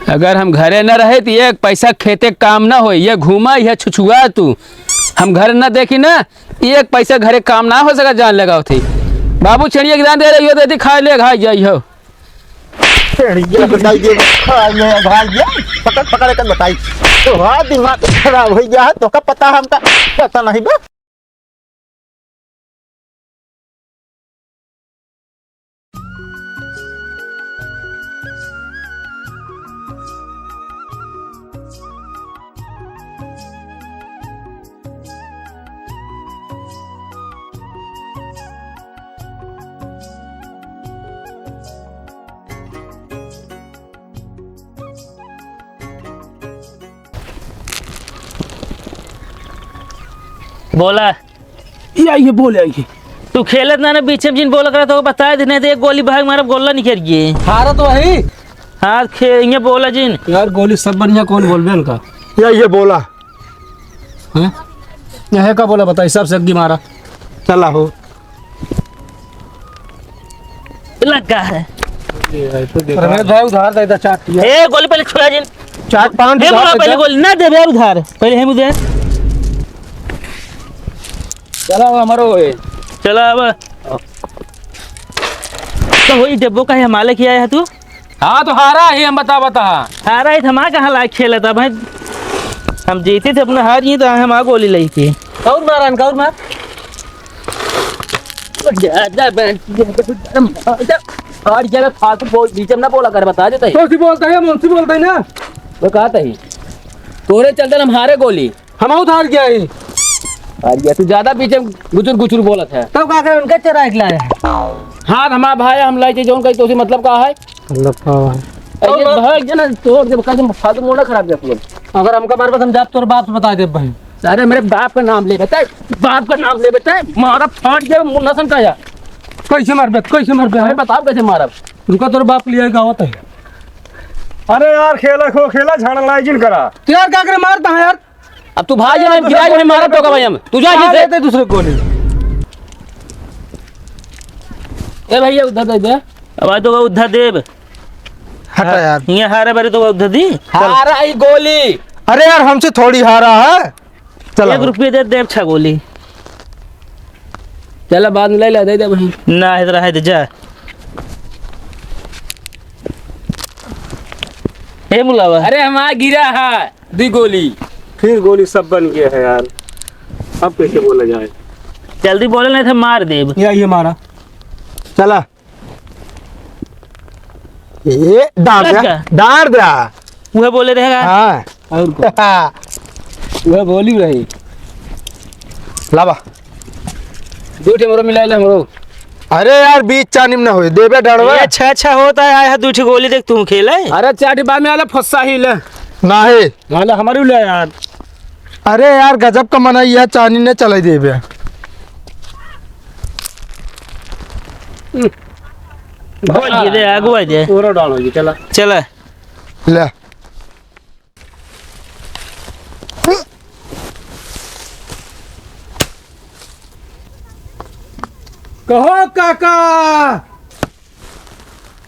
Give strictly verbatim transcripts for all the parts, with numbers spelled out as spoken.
अगर हम घरे न रहे त एक पैसा खेते काम न होई। ये घूमा, ये छुछुआ तू। हम घर न देखी ना, एक पैसा घरे काम ना हो सका, जान लगावत ही। बाबू छेड़िया के दान दे रही हो, दे दी, खा ले, खा जाई हो। छेड़िया बताई दे, खा ले, खा जा। पकड़, पकड़ के बताई। तो हाँ, दिमाग खराब हो गया है, तो का पता हमका, पता नहीं बा। बोला। या, ये बोले, ये। तू खेलत ना, ना, बीच में जिन बोला करा, तो बताए दे, नहीं तो एक गोली भाग मारब, गोला निकल गए। हारा तो वही। हाँ, खे-, ये बोला जिन। यार, गोली सब बढ़िया, कौन बोलबे उनका? या, ये बोला। हैं? यह का बोला, बताई, सबसे अग्गी मारा। चला हो। लगा है। रमेश भाई, उधार दे दे, चाट लिया। ए, गोली पहले छुड़ा जिन। चाट पान ए, उधार बोला दे पहले दे। गोली ना देबे यार उधार। पहले हम दे। चला, वो हमारो है। चला अब। तो वही देबो का है, हमारे किया है तू? हाँ, तो हारा ही हम बता, बता। हारा ही तो हमारा कहाँ लायक खेला था भाई? हम जीते थे अपना, हार ही तो हम आ गोली लाई थी। और मार, अनका और मार। ज्यादा बैठ, और ज्यादा फालतू बोल, बीच में ना बोला कर, बता देता है। तो सी बोलता है, मुंशी बोलता है ना। वो कहा था ही। तोरे चलते हम हारे गोली। हम उधार गया ही। अरे, तू ज्यादा पीछे गुचुर गुचुर बोलत है। तब का करे, उनके चराइक लाए हैं। हाँ, हमारा भाई, हम लाए थे, जौन कही तो उसी मतलब का है। मतलब का है? अरे, और भाई, जना, तोर जब का तुम फालतू मूड ना खराब कर तू। अगर हमका मारबे, हम जाब तोर बाप से बता देब भाई। अरे, मेरे बाप का नाम ले बेटा, बाप का नाम ले बेटा, मारा फाट गया, मुन्ना सन का यार। कैसे मारबे, कैसे मारबे? अरे, बताओ कैसे मारब? रुका, तोर बाप लिया गावत है। अरे यार, खेला खो खेला, झाड़ लड़ाई जिन करा। तो यार, का करे, मारता है यार। अब तू भाई, हम गिराई में मारब तो का भाई हम? तू जा आ, यहाँ से। लेते दूसरे गोली। ए भैया, उद्धा दे दे। अब आ तो उद्धा देब। हटा यार। ये हारे बारी तो उद्धा दी। हारा ही गोली। अरे यार, हमसे थोड़ी हारा है। चला। एक रुपये दे देब, छह गोली। चला, बाद में ले ले, दे दे भाई। ना है तो रहे दे, जा। ए मुलावा। अरे, हमारा गिरा है। दी गोली। फिर गोली सब बन गया है यार, अब कैसे बोला जाए? जल्दी बोले, नहीं तो मार देब। या, ये मारा। चला। ए, डार द्या, अच्छा। डार द्या। उहे बोले रहेगा। हाँ। और को? उहे बोली रही। लावा। दो ठे हमरो मिला ले हमरो। अरे यार, बीच चानी में ना होए, देबे डरवा। ये अच्छा, अच्छा होता है, आया है दो ठे गोली देख तू खेले। अरे चाटी बा में आला फस्सा ही ले। नाही। वाला हमारी ले यार। अरे यार, गजब का मनई है, चानी ने चलाई देबे। बोल ये दे, आगू आ जाए। पूरा डालो जी, चला। चला। ले। कहो काका।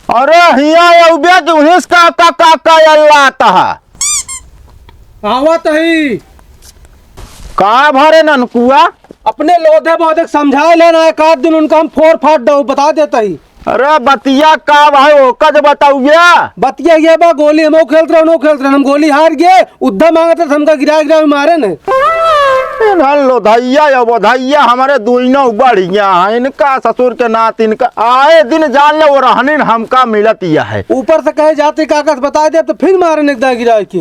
अरे हिया अउबे, तुहिस काका काका अल्लात ह। आवत ही। का भरे ननकुआ? अपने लोधे बोधे के समझाए लेना, एक आध दिन उनका हम फोर फाट दऊ, बता देता ही। अरे बतिया का भाई, ओका जे बताउए। बतिया ये बा, गोली हमहू खेलत रहन, हमहू खेलत रहन, हम गोली हार गए, उद्धा मांगत रहे, हमका गिरा गिरा मारे ने। इन्हन लोधैया या बोधैया हमरे दुइनो बढ़िया हैं, इनका ससुर के नात इनका आए दिन जान ले वो रहनिन हमका मिलत यह है। ऊपर से कहे जाते काका से बता दे तो फिर मारे ने एक दाई गिरा के।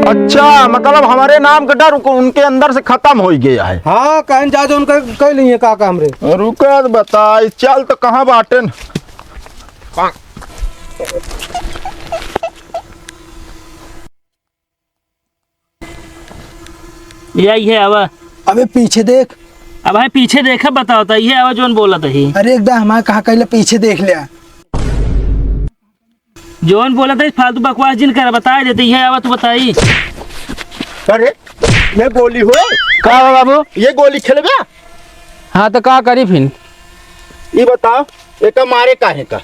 अच्छा, मतलब हमारे नाम का डर उनको, उनके अंदर से खत्म हो गया है। हाँ, कहन जा जो उनका कह लिए काका हमरे। रुका तो बताई, चल तो कहाँ बाटेन। यही है अब। अबे पीछे देख। अब है पीछे देख, बताओ तो ये अब जोन बोलत ही। अरे एक दा हमारे कहा कहले पीछे देख लिया। जोन बोलत ही फालतू बकवास जिन कर, बताए देते ये अब तू बताई। अरे मैं गोली हो। का बा बाबू? ये गोली खेलबे? हाँ तो का करी फिन? ये बताओ, एका मारे काहे का?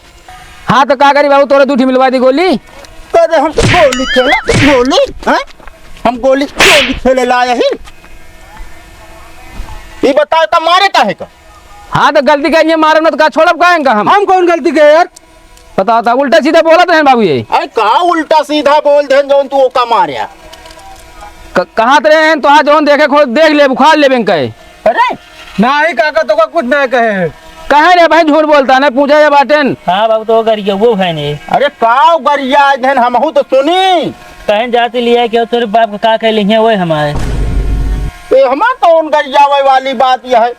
हाँ तो का करी बाबू, तोरे दू ठी मिलवा दी गोली। करे हम गोली खेले, गोली, हैं? हम गोली, गोली खेले लाए ही। ई बताओ, का मारे काहे का? हाँ, तो गलती कही है, मारब ना तो का छोड़ब काहे का हम? हम कौन गलती कहे यार? बताओ, तो उल्टा सीधा बोलत रहे बाबू ये। अरे का उल्टा सीधा बोल देन जौन तू ओका मारे? क-, कहाँ त रहे हैं, तोहार जौन देखे खोज देख ले, बुखार लेबे कहे। अरे, नाही काका, तोका कुछ ना कहे हैं। कहे रे भाई, झूठ बोलता ना, पूछा या बाटेन। हाँ बाबू, तो गरिया वो है ने। अरे, काव गरिया आज धन हमहू तो सुनी। कहें जाति लिया कि तोरे बाप का का कहले हैं, वो हमारे। ए, हमार कौन गरियावे वाली बात यह है?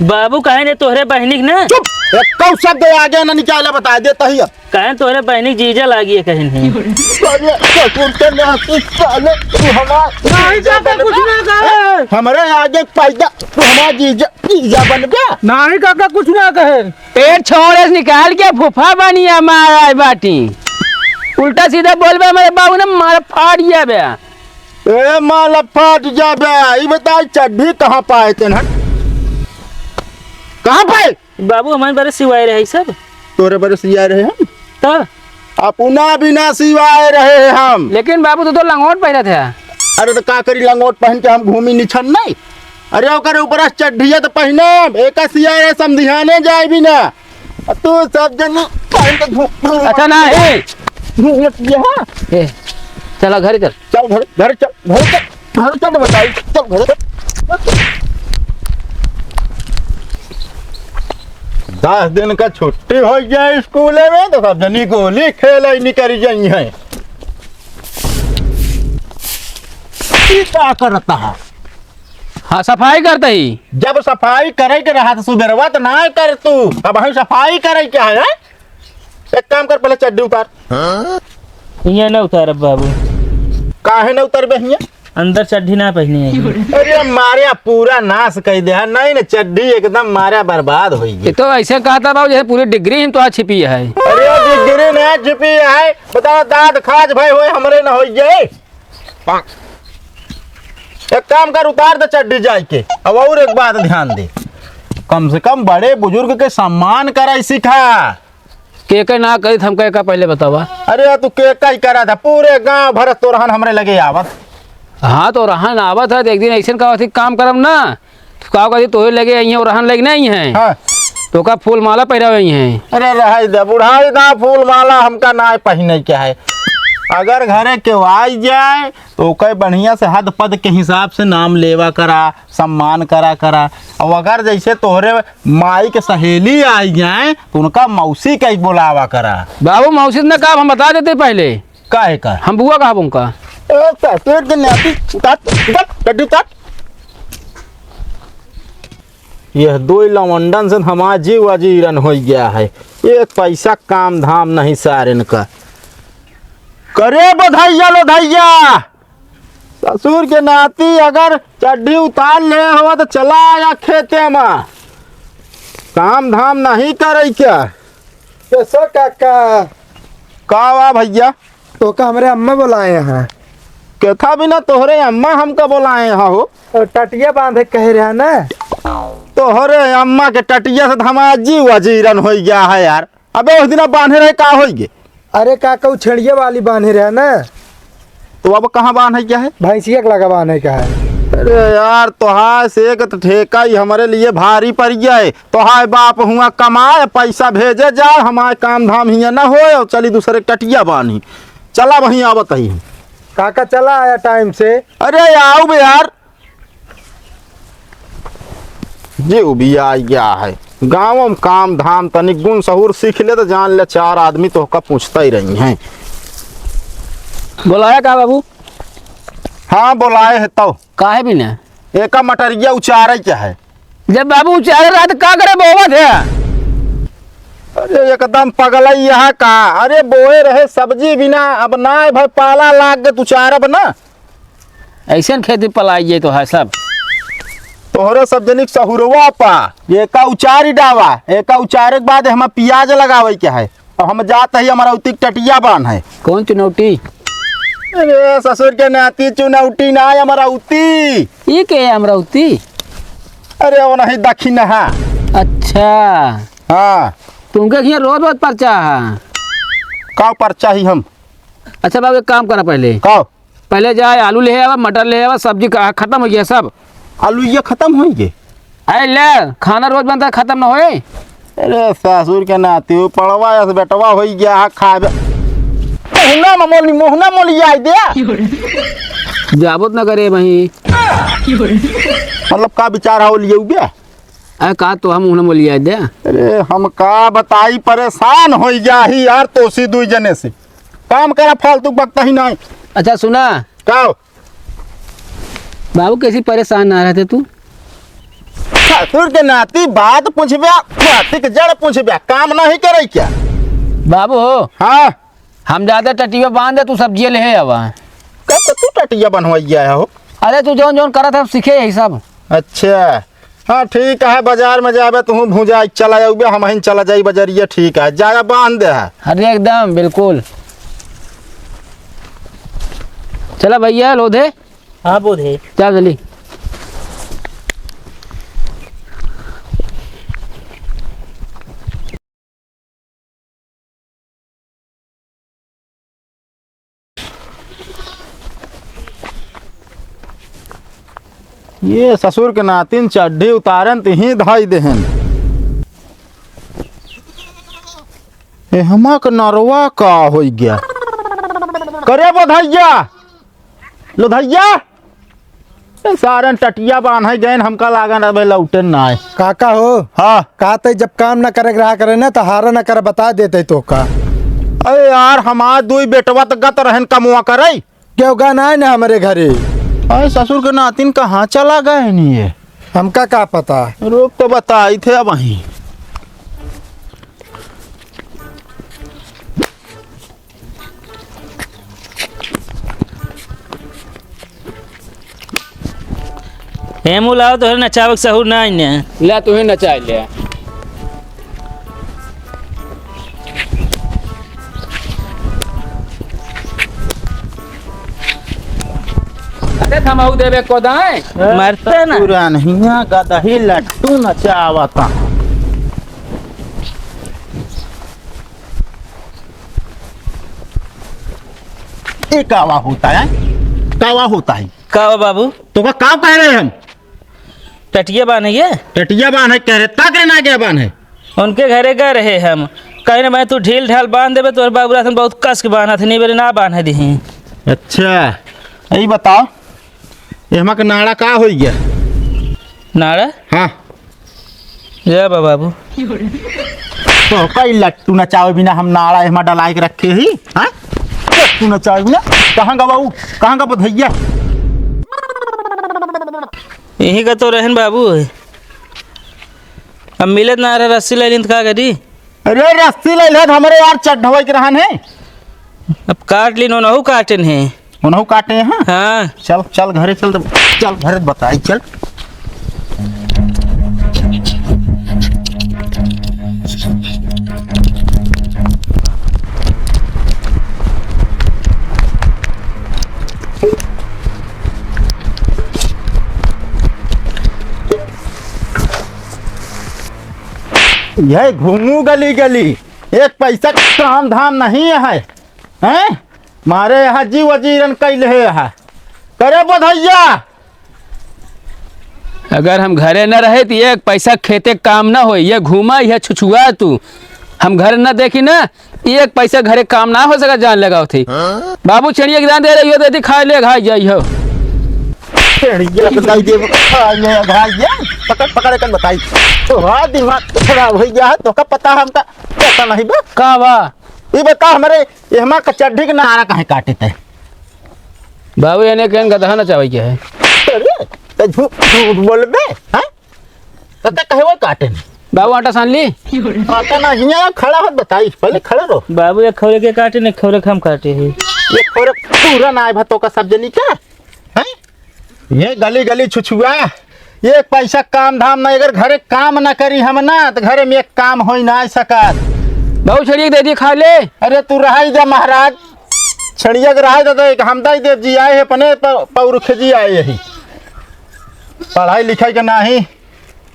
बाबू, कहे ने तोहरे बहिनी के ना। चुप! एक कौ शब्द आगे ना निकाले, बता दे तही अब। कहे तोहरे बहिनी के जीजा लागी है, कहे नहीं। अरे, ससुर के नाती साले, तू हमार नहीं, जीजा काका, कुछ बनबे? ना कहे। हमरे आगे पैदा, तू हमार जीजा, जीजा बनबे? नहीं काका, कुछ ना कहे। पेट छोड़े से निकाल के फूफा बनिया मारा है बाटी। उल्टा सीधा बोलबे, मेरे बाबू ने मार फाड़ दिया बे। ए, माला फाट जाबे। ई बताई, चड्ढी कहाँ पाए तेन, हट? कहाँ पाए? बाबू, हमारे बरे सिवाय रहे सब। तोरे बरे सिवाय रहे हम? तो? अपना बिना सिवाय रहे हम। लेकिन बाबू, तू तो लंगोट पहनत है। अरे, तो का करी, लंगोट पहन के हम घूमी निछन नहीं? अरे, ओकरे ऊपर चड्ढिया तो पहनब, एका सिवाय रहे, समधियाने जाए भी ना। आ तू सब जन पहन के घूम, घूम अच्छा ना, ए। घूम ये, हाँ। ए, चला घरे चल। चल घर, घर चल, घर चल, घर चल बताई, चल घर चल। दस दिन का छुट्टी हो गया स्कूल में, तो सब जनी गोली खेले निकल जाई हैं। ई का करता है? हाँ, सफाई करते ही। जब सफाई करे के रहा तो सुबेरवा तो ना कर तू, अब हम सफाई करे के है, हैं? एक काम कर, पहले चड्ढी उतार। हियाँ ना उतारब बाबू। काहे ना उतरबे हियाँ? अंदर चड्ढी ना पहनी है। अरे मारे, पूरा नाश कर दे है। नहीं ना, चड्ढी एकदम मारे बर्बाद हो ये गई। तो ऐसे कहता बाबू, जैसे पूरी डिग्री ही तो छिपी है। अरे डिग्री ना छिपी है, बताओ, दांत खाज भाई होए, हमरे ना हो जाए। एक काम कर, उतार दे चड्ढी जाए के। अब और एक बात ध्यान दे, कम से कम बड़े बुजुर्ग के सम्मान करे सीखा। के के ना करी, हमका एका पहले बतावा। अरे, तू के का ही करा था, पूरे गांव भर तोरहन हमरे लगे आवत। हाँ, तोरहन आवत है, तो एक दिन ऐसे का अथी काम करब ना, तो का कहती, तोहे लगे आई हैं, ओरहन लगे नहीं है। हाँ। तो का फूल माला पहरावे हैं। अरे, रहाई दे, बुढ़ाई ना, फूल माला हमका ना पहने के है। अगर घरे केहू आई जाए, तो ओके बढ़िया से हद पद के हिसाब से नाम लेवा करा, सम्मान करा करा। और अगर जैसे तोहरे माई के सहेली आई जाए, तो उनका मौसी कही बोलावा करा। बाबू, मौसी न का, हम बता देते पहले। काहे का? हम बुआ कहा उनका। ए, ससुर के नाती, उतार, उतार, चड्ढी उतार। यह दो लवंडन से हमार जीव अजीरन हो गया है। एक पैसा काम धाम नहीं सारन का। करे बधैया लोधैया, ससुर के नाती अगर चड्ढी उतार ले हो तो चला आया खेते में, काम धाम नहीं करे क्या? कैसा काका? का वा भैया? तो का हमरे अम्मा बोलाए हैं? केथा बिना तोहरे अम्मा हमका बोलाए हैं हो? और टटिया बांधे कह रहे हैं ना। तोहरे अम्मा के टटिया से तो हमार जीव अजीरन हो गया है यार। अबे उस दिन बांधे रहे का होई गे? अरे काका, उ छेड़िया वाली बांधे रहे ना। तो अब कहाँ बांधे क्या है? भैंसिया के लगा बांधे का है। अरे यार, तोहार से एक तो ठेका ही हमारे लिए भारी पड़ गया है। तोहार बाप हुआ कमाए, पैसा भेजे जाए, हमारे काम धाम हियाँ न होए और चली दूसरे टटिया बांधी। चला वहीं आवत ही। काका चला आया टाइम से। अरे आओ बे यार, जीव भी आ गया है। गाँव में काम धाम तनिक गुण सहूर सीख ले तो जान ले चार आदमी तोहका पूछता ही रही हैं। बोलाया का बाबू? हाँ बोलाए है तो। काहे बिना? एका मटरिया उचारे के है। जब बाबू उचारे रहा तो का करे बोवत है? अरे एकदम पगलई यहाँ का। अरे बोए रहे सब्जी बिना, अब ना भाई पाला लाग के तू उचारब ना। ऐसन खेती पलाई जाए तो है सब। तोहरे सब जनिक सहुरवा पा, एका उचारी डावा, एका उचारे के बाद हम पियाज लगावे के है। अब हम जात ही अमरावती के टटिया बांध है। कौन चुनौटी? अरे ससुर के नाती चुनौटी ना है अमरावती। ये के है अमरावती? अरे वो नहीं दक्षिण है। अच्छा। हाँ। तुमके हियाँ रोज रोज पर्चा है? का पर्चा ही हम? अच्छा बाबू, एक काम करा पहले। का? पहले जाए आलू ले आवा, मटर ले आवा, सब्जी का खत्म होइ गया सब। आलू ये खत्म होइ गए? अरे ले, खाना रोज बनता है, खत्म ना होए। अरे ससुर के नाती हो, पड़वा ऐसे बेटवा होइ गया है, खाबे। मोहना में मोली, मोहना मोली आइ दे। जाबो त ना करे वहीं। मतलब का विचार हो लिए बे? अरे का तो हम उन्हें बोलिया दे। अरे हम का बताई, परेशान होइ गया ही यार, तोसी दुई जने से। काम करा, फालतू बकता ही नहीं। अच्छा सुना। का? बाबू कैसी परेशान ना रहते तू? ससुर के नाती बात पूछबे, बात के जड़ पूछबे, काम नहीं करे क्या? बाबू हो। हाँ। हम जाते टटिया बांध दे, तू सब्जिया ले आवा। कब तो तू टटिया बनवाइया है हो? अरे तू जौन जौन करत है, सीखे यही सब। अच्छा, हाँ ठीक है, बाजार में जाबे तू भुजा चला जाऊबे, हम ही चला जाई बजरिया, ठीक है, जाया बांध दे है। अरे एकदम बिल्कुल। चला भैया लोधे। हाँ बोधे। चल जल्दी। ये ससुर के नातिन चड्ढी उतारन त ही धाई देहन। एहमा के नरवा का होइ गया? करे बधैया, लोधैया, ए, सारन टटिया बान्हे गएन, हमका लागन अबे लौटेन नाय। काका हो। हाँ। कहते जब काम न करे के रहा करे ना, तो हारा न करे, बता देते तो का। अरे यार, हमार दुई बेटवा त गत रहन कमवा करे। क्यों गा नाय ना हमरे घरे? अरे ससुर के नातिन कहाँ चला गएन ये? हमका का पता। रुक तो बताई थे अब वहीं। हेमू लाओ, तोहरे नचावे के सहूर ना आइने। ले, तू ही नचाई ले। अरे, थमाऊ देवे को दाएं। मरते ना। पुरानिया गदही लट्टू नचावता। ये कावा होता है? कावा होता है? कावा बाबू? तो का काव कह रहे हम? टटिया बान्हे ये? टटिया बान्हे कह रहे, ताक रे ना गया बान्हे। उनके घरे गए रहे हम, कहे ना मैं तू ढील ढाल बांध देबे, तोर बाबू रहतन बहुत कस के बान्हत, नहीं बेरे ना बान्हे दिही। अच्छा, यही बताओ, एहमा के नाड़ा का होइ गया? नाड़ा? हाँ। जा बा बाबू। तो कई लट्टू नचावे बिना हम नाड़ा एहमा डलाए के रखे ही, हाँ? लट्टू नचावे बिना, कहाँ गा बाबू? कहाँ गा बधैया? यहीं का तो रहन बाबू। अब मिलत ना रहा, रस्सी ले लिन त का करी? अरे रस्सी ले ले, हमरे यार चड्ढवई के रहन है। अब काट लिन, ओनहु काटेन है। ओनहु काटे हैं? हाँ। चल, चल घरे चल, चल घरे बताई, चल। यह घूमू गली गली, एक पैसा काम धाम नहीं है, हैं? मारे यहाँ जी वजीरन कैले है यहाँ। करे बधैया। अगर हम घरे न रहे त एक पैसा खेते काम न होई। ये घूमा, ये छुछुआ तू। हम घर न देखी ना, एक पैसा घरे काम ना हो सका, जान लगाओ थे। बाबू छेड़िया के दान दे रही हो, दे दी, खा ले, घाई जाई हो। छेड़िया के दाई दे, खा ले, घाई जाई। पकड़, पकड़, एकन बताई। तो हाँ, दिमाग खराब हो गया है, तो का पता हमका पता नहीं बा। का बा? ये बता हमरे, ये हमार कचड्ढी के नारा काहे काटे ते? बाबू, एने केन गदहा नचावे के है? अरे, ते झूठ, झूठ बोलबे, हैं? तो ते कहे वो काटे नहीं? बाबू, आटा सान ली? आटा ना, हियाँ खड़ा हो, बताई, पहले खड़ा रहो। बाबू, एक खौरे के काटे, एक खौरे के हम काटे ही। एक खौरे पूरा ना आए भा तो का सब जनी का, हैं? ये गली गली छुछुआ, एक पैसा काम धाम ना, अगर घरे काम ना करी हम ना, तो घरे में एक काम होई ना सकत। बाबू, छेड़िया के दे दी, खा ले। अरे, तू रहाई दे महाराज, छेड़िया के रहाई दे, तो एक हम दाई देव जी आए हैं अपने प-, पौरुख जी आए यही। पढ़ाई लिखाई के नाही,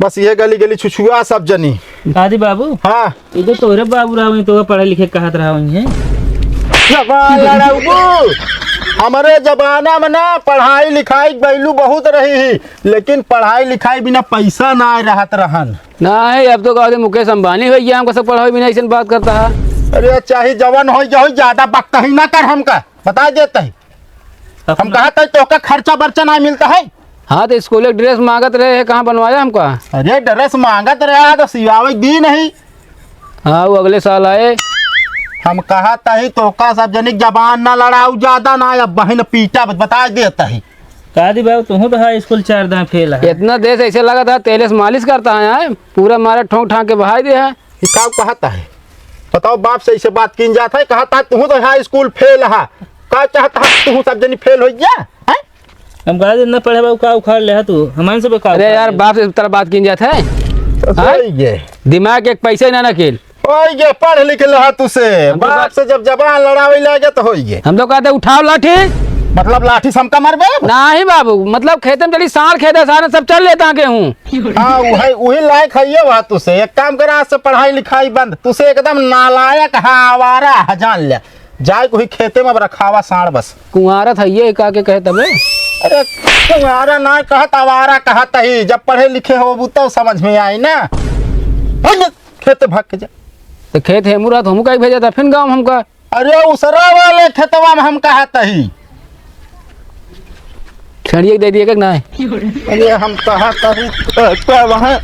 बस ये गली गली छुछुआ सब जनी। दादी बाबू। हाँ। ये तो तोहरे बाबू रहा, वहीं तो पढ़े लिखे कहत रहा वहीं है। जबान लड़ाउबू। हमरे जमाना में ना पढ़ाई लिखाई क value बहुत रही ही, लेकिन पढ़ाई लिखाई बिना पैसा ना रहत रहन। नाही, अब तो कहते मुकेश अंबानी होइ गया, हमका सब पढ़ाई बिना ऐसे बात करता है। अरे चाहे जवन होइ गया हो, ज्यादा बकही ना कर हमका, बता देता ही। हम कहा था तोहका खर्चा बर्चा ना मिलता है। हाँ, तो स्कूल एक dress मांगत रहे है, कहाँ बनवाया हमका? अरे dress मांगत रहा तो सियावे दी नहीं। हाँ, वो अगले साल आए। हम कहा तही तोहका सब जनिक जबान ना लड़ाऊ ज्यादा ना, अब बहिन पीटा बता देता ही। का दी बाबू, तुहूँ तो हाई स्कूल चार दाएँ फेल है। इतना देश ऐसे लगा था तेल से मालिश करता है, हैं? पूरा मारे ठोंक ठांक के बहाई दे है। ई का कहता है? बताओ, बाप से ऐसे बात कीन जात है, कहता है, "तुहूँ तो हाई स्कूल फेल है।" का चाहता है, तुहूँ सब जनी फेल हो गया, हैं? हम कहा दिन ना पढ़े बाबू, का उखाड़ ले है तू? हमारे से बेकार अरे उखाड़ यार, ले। बाप से तरह बात कीन जात है? तो हाँ? सही है। दिमाग एक पैसे ना ना खेल। ओए, ये पढ़ लिख लहा तुसे। हम तो बाप बात से जब जबान लड़ावे लागे तो होई गे। हम तो कहते, "उठाओ लाठी।" मतलब लाठी से हमका मारबे? नाही बाबू, मतलब खेते में चली, साँड़ खेते, सारे सब चल लेता के हूँ। हाँ, वही, वही लायक है ये बात तुसे। एक काम करा, आज से पढ़ाई लिखाई बंद। तुसे एकदम नालायक है, आवारा है, जान ले। जाए कोई खेते में अब रखावा साँड़ बस। कुंवारा था ये का के कहे तबे? अरे, कुंवारा ना कहत, आवारा कहत ही। जब पढ़े लिखे होबू तब समझ में आई ना। भाग खेत भाग के जा। तो खेत है मुरा, तो हमका ही भेजा था फिर गाँव हमका। अरे, उसरा वाले खेतवा में हम कहत ही। छेड़िए के दे दिए कि नहीं? अरे, हम कहत ही, अ, का वहाँ